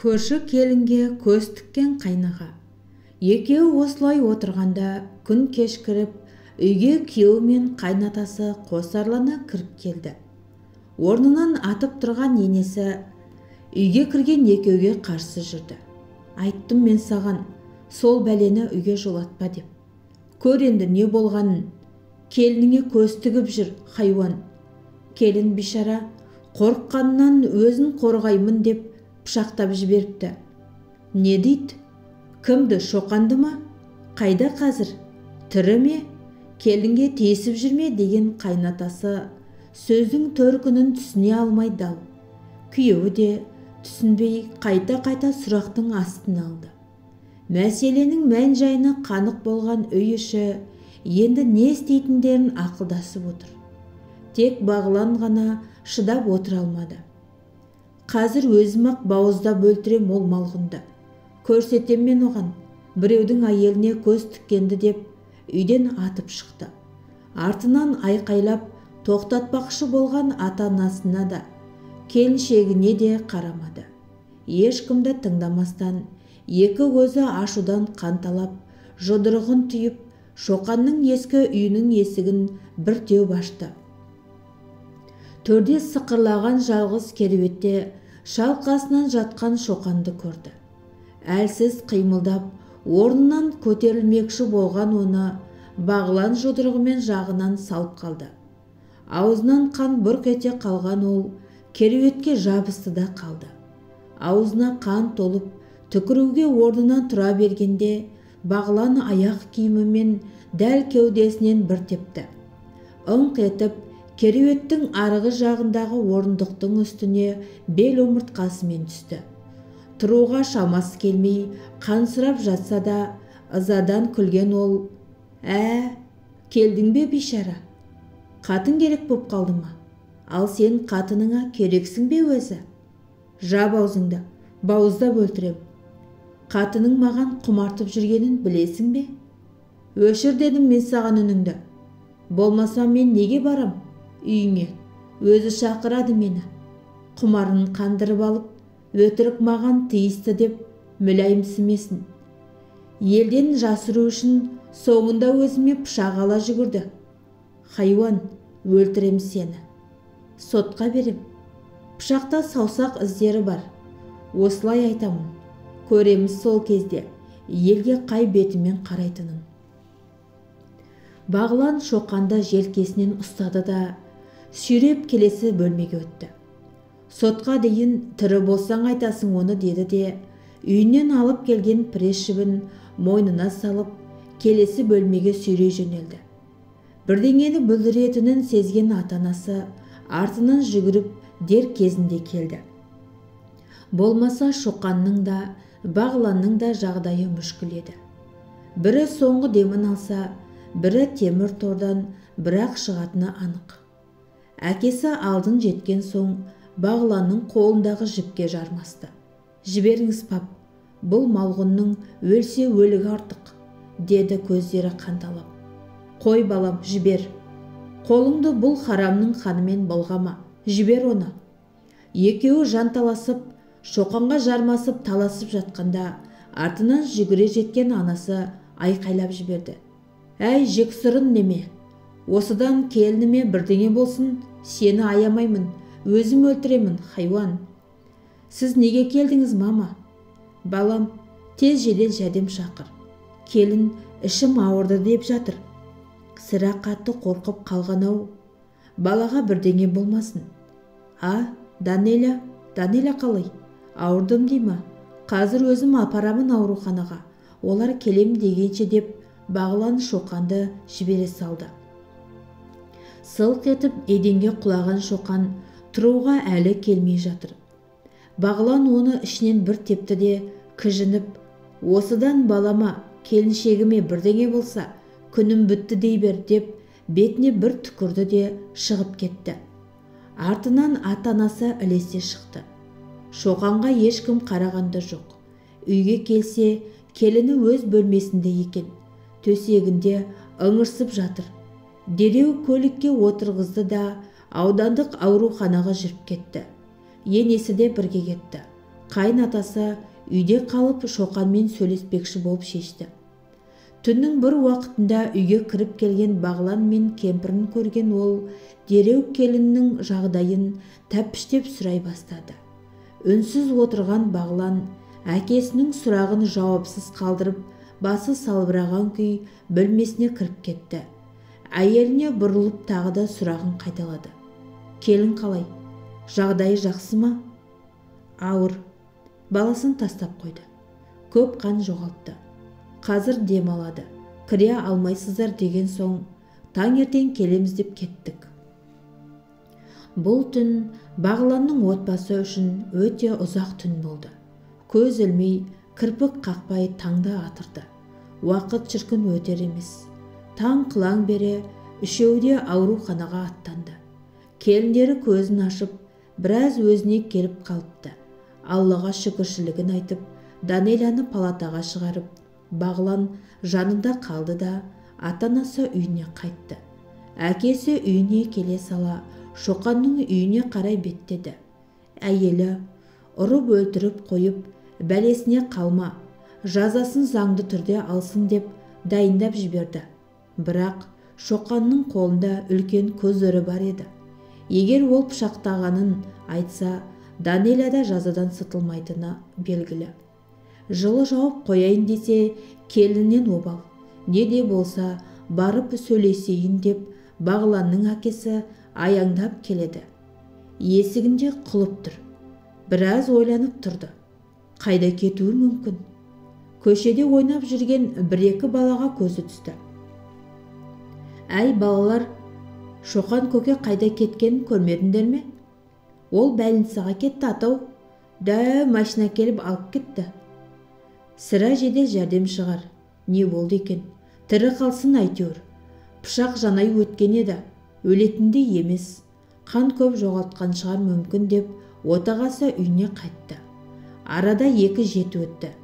Көрші келінге көз тіккен қайнаға. Екеуі осылай отырғанда күн кешкіріп, үйге күйеуі мен қайнатасы қосарлана кіріп келді. Орнынан атып тұрған енесі үйге кірген екеуге қарсы жүрді. Айттым мен саған, сол бәлені үйге жолатпа деп. Көр енді не болғанын. Келініңе көз тігіп жүр, хайуан. Келін бишара қорыққанынан өзін қорғаймын деп пышақтап жіберіпті. Не дейді? Кімді, Шоқанды ма? Қайда қазір? Тірі ме? Келінге тиісіп жүр ме деген қайнатасы сөздің төркінін түсіне алмай дал. Күйеуі де түсінбей қайта-қайта сұрақтың астына алды. Мәселенің мән-жайына қанық болған үй іші енді не істейтіндерін ақылдасып отыр. Тек Бағлан ғана шыдап отыра алмады. Қазір өзім-ақ бауыздап өлтірем ол малғұнды. Көрсетем мен оған, біреудің әйеліне көз тіккенді деп үйден атып шықты. Артынан айқайлап тоқтатпақшы болған ата-анасына да, келіншегіне де қарамады. Ешкімді тыңдамастан екі көзі ашудан қанталап, жұдырығын түйіп, Шоқанның ескі үйінің есігін бір теуіп ашты. Төрде сықырлаған жалғыз кереуетте шалқасынан жатқан Шоқанды көрді. Әлсіз қимылдап, орнынан көтерілмекші болған оны Бағлан жұдырығымен жағынан салып қалды. Аузынан қан бұрқ ете қалған ол кереуетке жабысты да қалды. Аузына қан толып, түкіруге орнынан тұра бергенде Бағлан аяқ киімімен дәл кеудесінен бір тепті. Ыңқ етіп, кереуеттің арғы жағындағы орындықтың үстіне бел омыртқасымен түсті. Тұруға шамасы келмей, қансырап жатса да, ызадан күлген ол, «Ә, келдің бе бейшара? Қатын керек боп қалды ма? Ал сен қатыныңа керексің бе өзі? Жап аузыңды, бауыздап өлтірем. Қатының маған құмартып жүргенін білесің бе? Өшір дедім мен саған үніңді. Болмаса мен неге барам үйіңе? Өзі шақырады мені. Құмарын қандырып алып, өтірік маған тиісті деп мүләйімсімесін. Елден жасыру үшін соңында өзіме пышақ ала жүгірді. Хайуан, өлтірем сені. Сотқа берем. Пышақта саусақ іздері бар. Осылай айтамын. Көреміз сол кезде елге қай бетімен қарайтынын. Бағлан Шоқанды желкесінен ұстады да сүйреп келесі бөлмеге өтті. Сотқа дейін тірі болсаң айтасың оны деді де, үйінен алып келген пресс жібін мойнына салып, келесі бөлмеге сүйрей жөнелді. Бірдеңені бүлдіретінін сезген ата-анасы артынан жүгіріп дер кезінде келді. Болмаса Шоқанның да, Бағланның да жағдайы мүшкіл еді. Бірі соңғы демін алса, бірі темір тордан бірақ шығатыны анық. Әкесі алдын жеткен соң Бағланның қолындағы жіпке жармасты. Жіберіңіз пап, бұл малғұнның өлсе өлігі артық, деді көздері қанталап. Қой балам, жібер. Қолыңды бұл харамның қанымен былғама, жібер оны. Екеуі жанталасып, Шоқанға жармасып таласып жатқанда артынан жүгіре жеткен анасы айқайлап жіберді. Әй, жексұрын неме, осыдан келініме бірдеңе болсын, сені аямаймын, өзім өлтіремін, хайуан. Сіз неге келдіңіз, мама? Балам, тез жедел жәрдем шақыр. Келін ішім ауырды деп жатыр. Сірә қатты қорқып қалған ау. Балаға бірдеңе болмасын. А, Данеля, Данеля қалай? Ауырдым дей ма? Қазір өзім апарамын ауруханаға. Олар келем дегенше деп Бағлан Шоқанды жібере салды. Сылқ етіп еденге құлаған Шоқан тұруға әлі келмей жатыр. Бағлан оны ішінен бір тепті де кіжініп, осыдан балама, келіншегіме бірдеңе болса, күнім бітті дей бер деп бетіне бір түкірді де шығып кетті. Артынан ата-анасы ілесе шықты. Шоқанға ешкім қарағанда жоқ. Үйге келсе, келіні өз бөлмесінде екен. Төсегінде ыңырсып жатыр. Дереу көлікке отырғызды да аудандық ауруханаға жүріп кетті. Енесі де бірге кетті. Қайын атасы үйде қалып Шоқанмен сөйлеспекші болып шешті. Түннің бір уақытында үйге кіріп келген Бағлан мен кемпірін көрген ол дереу келіннің жағдайын тәпіштеп сұрай бастады. Үнсіз отырған Бағлан әкесінің сұрағын жауапсыз қалдырып, басы салбыраған күй бөлмесіне кіріп кетті. Әйеліне бұрылып тағы да сұрағын қайталады. Келін қалай? Жағдайы жақсы ма? Ауыр. Баласын тастап қойды. Көп қан жоғалтты. Қазір дем алады. Кіре алмайсыздар деген соң таңертең келеміз деп кеттік. Бұл түн Бағланның отбасы үшін өте ұзақ түн болды. Көз ілмей, кірпік қақпай таңды атырды. Уақыт шіркін өтер емес. Таң қылаң бере үшеуі де ауруханаға аттанды. Келіндері көзін ашып, біраз өзіне келіп қалыпты. Аллаға шүкіршілігін айтып, Данеляны палатаға шығарып, Бағлан жанында қалды да, ата-анасы үйіне қайтты. Әкесі үйіне келе сала, Шоқанның үйіне қарай беттеді. Әйелі ұрып өлтіріп қойып, бәлесіне қалма, жазасын заңды түрде алсын деп дайындап жіберді. Бірақ Шоқанның қолында үлкен көзірі бар еді. Егер ол пышақтағанын айтса, Данеля да жазадан сытылмайтыны белгілі. Жылы жауап қояйын десе, келіннен обал. Не де болса, барып сөйлесейін деп Бағланның әкесі аяңдап келеді. Есігінде құлып тұр. Біраз ойланып тұрды. Қайда кетуі мүмкін? Көшеде ойнап жүрген бір-екі балаға көзі түсті. Әй, балалар, Шоқан көке қайда кеткенін көрмедіңдер ме? Ол бәлінсаға кетті атау. Дәу машина келіп алып кетті. Сірә жедел жәрдем шығар. Не болды екен? Тірі қалсын әйтеуір. Пышақ жанай өткен еді. Өлетіндей емес. Қан көп жоғалтқан шығар мүмкін деп отағасы үйіне қайтты. Арада 2 жеті өтті.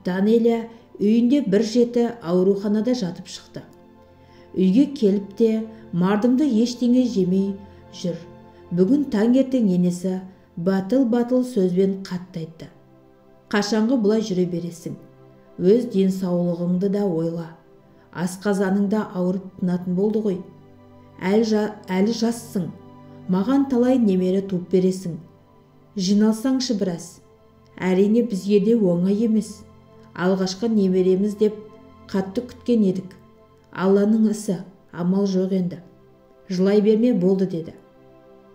Данеля үйінде 1 жеті ауруханада жатып шықты. Үйге келіп те мардымды ештеңе жемей жүр. Бүгін таңертең енесі батыл-батыл сөзбен қатты айтты. Қашанғы бұлай жүре бересің? Өз денсаулығыңды да ойла. Асқазаның да ауырып тынатын болды ғой. Әлі жассың. Маған талай немере туып бересің. Жиналсаңшы біраз. Әрине бізге де оңай емес. Алғашқы немереміз деп қатты күткен едік. Алланың ісі, амал жоқ енді. Жылай берме болды деді.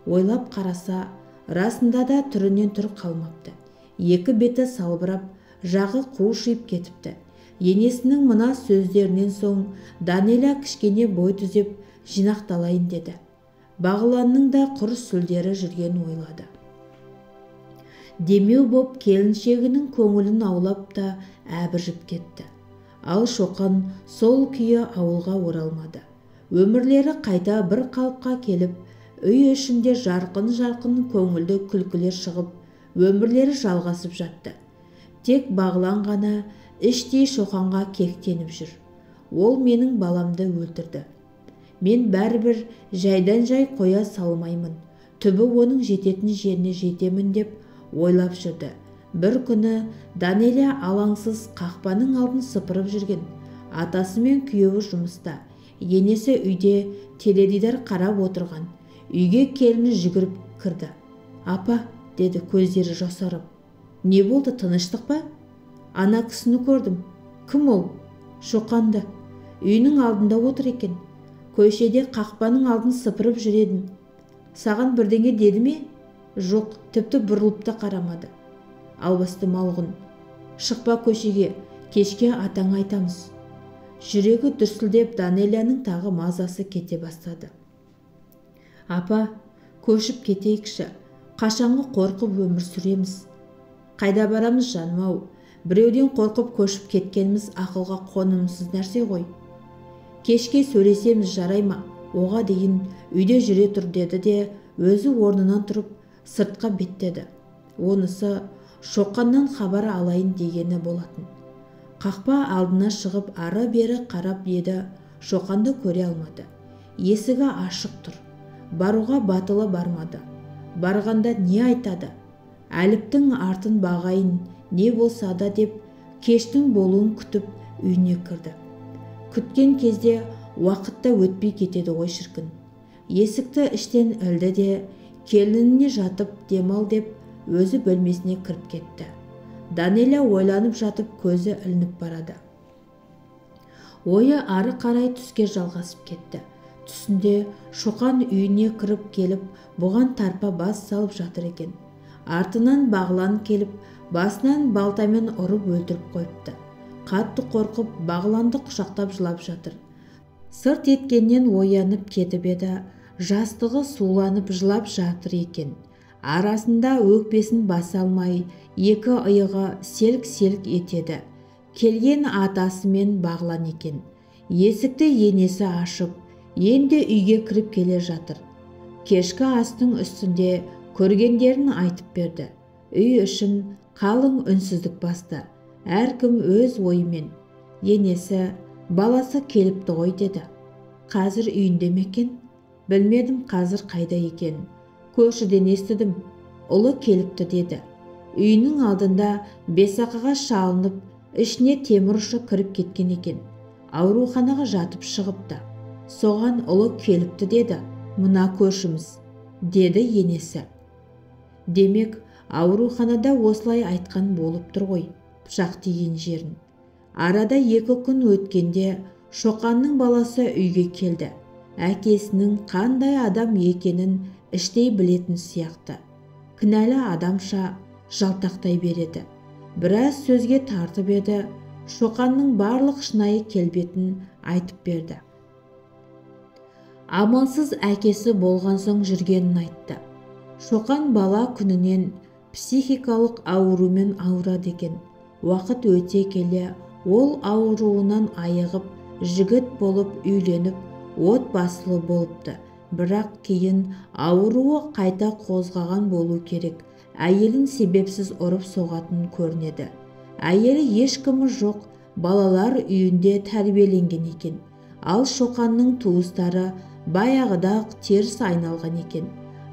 Ойлап қараса, расында да түрінен түр қалмапты. Екі беті салбырап, жағы қушиып кетіпті. Енесінің мына сөздерінен соң Данеля кішкене бой түзеп жинақталайын деді. Бағланның да құр сүлдері жүрген ойлады. Демеу боп келіншегінің көңілін аулап та әбіржіп кетті. Ал Шоқан сол күйі ауылға оралмады. Өмірлері қайта бір қалыпқа келіп, үй ішінде жарқын-жарқын көңілді күлкілер шығып, өмірлері жалғасып жатты. Тек Бағлан ғана іштей Шоқанға кектеніп жүр. Ол менің баламды өлтірді. Мен бәрібір жайдан-жай қоя салмаймын. Түбі оның жететін жеріне жетемін деп ойлап жүрді. Бір күні Данеля алаңсыз қақпаның алдын сыпырып жүрген. Атасы мен күйеуі жұмыста. Енесі үйде теледидар қарап отырған. Үйге келіні жүгіріп кірді. Апа, деді көздері жасарып. Не болды, тыныштық па? Ана кісіні көрдім. Кім ол? Шоқанды. Үйінің алдында отыр екен. Көшеде қақпаның алдын сыпырып жүр едім. Саған бірдеңе деді ме? Жоқ, тіпті бұрылып та қарамады. Албасты малғұн. Шықпа көшеге, кешке атаңа айтамыз. Жүрегі дүрсілдеп Данеляның тағы мазасы кете бастады. Апа, көшіп кетейікші. Қашанғы қорқып өмір сүреміз? Қайда барамыз жаным-ау? Біреуден қорқып көшіп кеткеніміз ақылға қонымсыз нәрсе ғой. Кешке сөйлесеміз, жарай ма? Оға дейін үйде жүре тұр деді де, өзі орнынан тұрып сыртқа беттеді. Онысы Шоқаннан хабар алайын дегені болатын. Қақпа алдына шығып ары-бері қарап еді, Шоқанды көре алмады. Есігі ашық тұр. Баруға батылы бармады. Барғанда не айтады? Әліптің артын бағайын, не болса да деп кештің болуын күтіп үйіне кірді. Күткен кезде уақытта өтпей кетеді ғой шіркін. Есікті іштен ілді де, келініне жатып демал деп өзі бөлмесіне кіріп кетті. Данеля ойланып жатып көзі ілініп барады. Ойы ары қарай түске жалғасып кетті. Түсінде Шоқан үйіне кіріп келіп, бұған тарпа бас салып жатыр екен. Артынан Бағлан келіп, басынан балтамен ұрып өлтіріп қойыпты. Қатты қорқып, Бағланды құшақтап жылап жатыр. Сырт еткеннен оянып кетіп еді, жастығы суланып жылап жатыр екен. Арасында өкпесін баса алмай, екі иығы селк-селк етеді. Келген атасымен Бағлан екен. Есікті енесі ашып, енді үйге кіріп келе жатыр. Кешкі астың үстінде көргендерін айтып берді. Үй ішін қалың үнсіздік басты. Әркім өз ойымен. Енесі, баласы келіпті ғой деді. Қазір үйінде ме екен? Білмедім қазір қайда екен. Көршіден естідім, ұлы келіпті деді. Үйінің алдында бесақаға шалынып, ішіне темір ұшы кіріп кеткен екен. Ауруханаға жатып шығыпты. Соған ұлы келіпті деді, мына көршіміз, деді енесі. Демек, ауруханада осылай айтқан болып тұр ғой, пышақ тиген жерін. Арада 2 күн өткенде Шоқанның баласы үйге келді. Әкесінің қандай адам екенін іштей білетін сияқты. Кінәлі адамша жалтақтай береді. Біраз сөзге тартып еді, Шоқанның барлық шынайы келбетін айтып берді. Амалсыз әкесі болған соң жүргенін айтты. Шоқан бала күнінен психикалық аурумен ауырады екен. Уақыт өте келе ол ауруынан айығып, жігіт болып үйленіп, отбасылы болыпты. Бірақ кейін ауруы қайта қозғаған болу керек. Әйелін себепсіз ұрып соғатын көрінеді. Әйелі ешкімі жоқ, балалар үйінде тәрбиеленген екен. Ал Шоқанның туыстары баяғыда-ақ теріс айналған екен.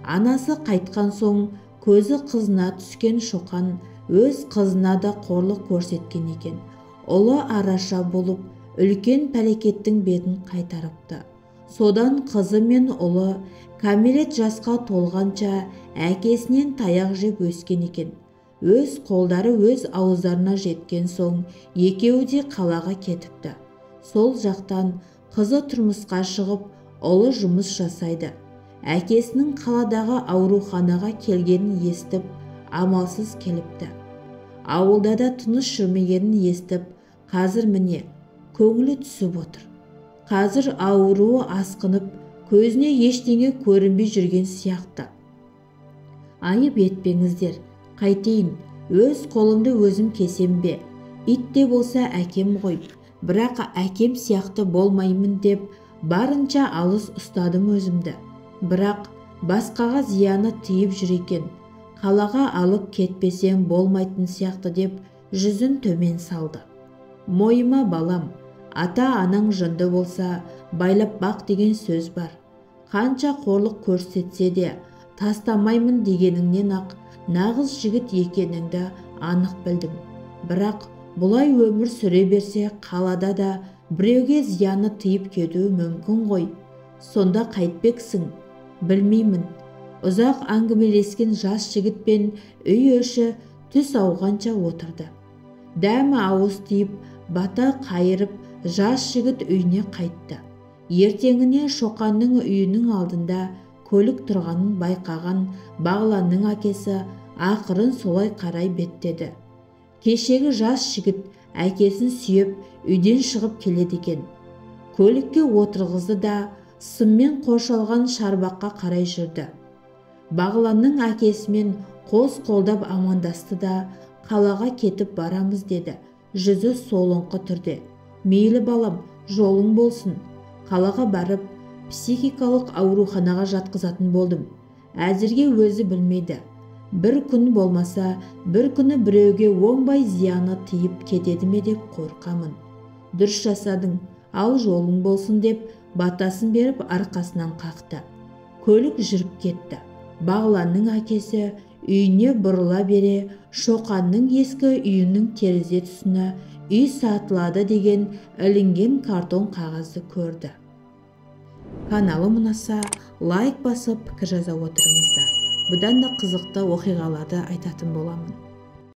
Анасы қайтқан соң көзі қызына түскен Шоқан өз қызына да қорлық көрсеткен екен. Ұлы араша болып, үлкен пәлекеттің бетін қайтарыпты. Содан қызы мен ұлы кәмелет жасқа толғанша әкесінен таяқ жеп өскен екен. Өз қолдары өз ауыздарына жеткен соң екеуі де қалаға кетіпті. Сол жақтан қызы тұрмысқа шығып, ұлы жұмыс жасайды. Әкесінің қаладағы ауруханаға келгенін естіп, амалсыз келіпті. Ауылда да тыныш жүрмегенін естіп, қазір міне көңілі түсіп отыр. Қазір ауруы асқынып, көзіне ештеңе көрінбей жүрген сияқты. Айып етпеңіздер, қайтейін, өз қолымды өзім кесем бе? Ит те болса әкем ғой, бірақ әкем сияқты болмаймын деп барынша алыс ұстадым өзімді. Бірақ басқаға зияны тиіп жүр екен. Қалаға алып кетпесең болмайтын сияқты деп жүзін төмен салды. Мойыма балам, ата-анаң жынды болса, байлап бақ деген сөз бар. Қанша қорлық көрсетсе де, тастамаймын дегеніңнен ақ нағыз жігіт екеніңді анық білдім. Бірақ бұлай өмір сүре берсе, қалада да біреуге зияны тиіп кетуі мүмкін ғой. Сонда қайтпексің? Білмеймін. Ұзақ әңгімелескен жас жігітпен үй іші түс ауғанша отырды. Дәмі ауыз тиіп, бата қайырып, жас жігіт үйіне қайтты. Ертеңіне Шоқанның үйінің алдында көлік тұрғанын байқаған Бағланның әкесі ақырын солай қарай беттеді. Кешегі жас жігіт әкесін сүйеп үйден шығып келеді екен. Көлікке отырғызды да сыммен қоршалған шарбаққа қарай жүрді. Бағланның әкесімен қос қолдап амандасты да қалаға кетіп барамыз деді, жүзі солыңқы түрде. Мейлі балам, жолың болсын. Қалаға барып, психикалық ауруханаға жатқызатын болдым. Әзірге өзі білмейді. Бір күн болмаса, бір күні біреуге оңбай зияны тиіп кетеді ме деп қорқамын. Дұрыс жасадың, ал жолың болсын деп батасын беріп арқасынан қақты. Көлік жүріп кетті. Бағланның әкесі Үйіне бұрыла бере Шоқанның ескі үйінің терезе тұсына үй сатылады деген ілінген картон қағазды көрді. Каналым ұнаса, лайк басып, пікір жаза отырыңыздар. Бұдан да қызықты оқиғаларды айтатын боламын.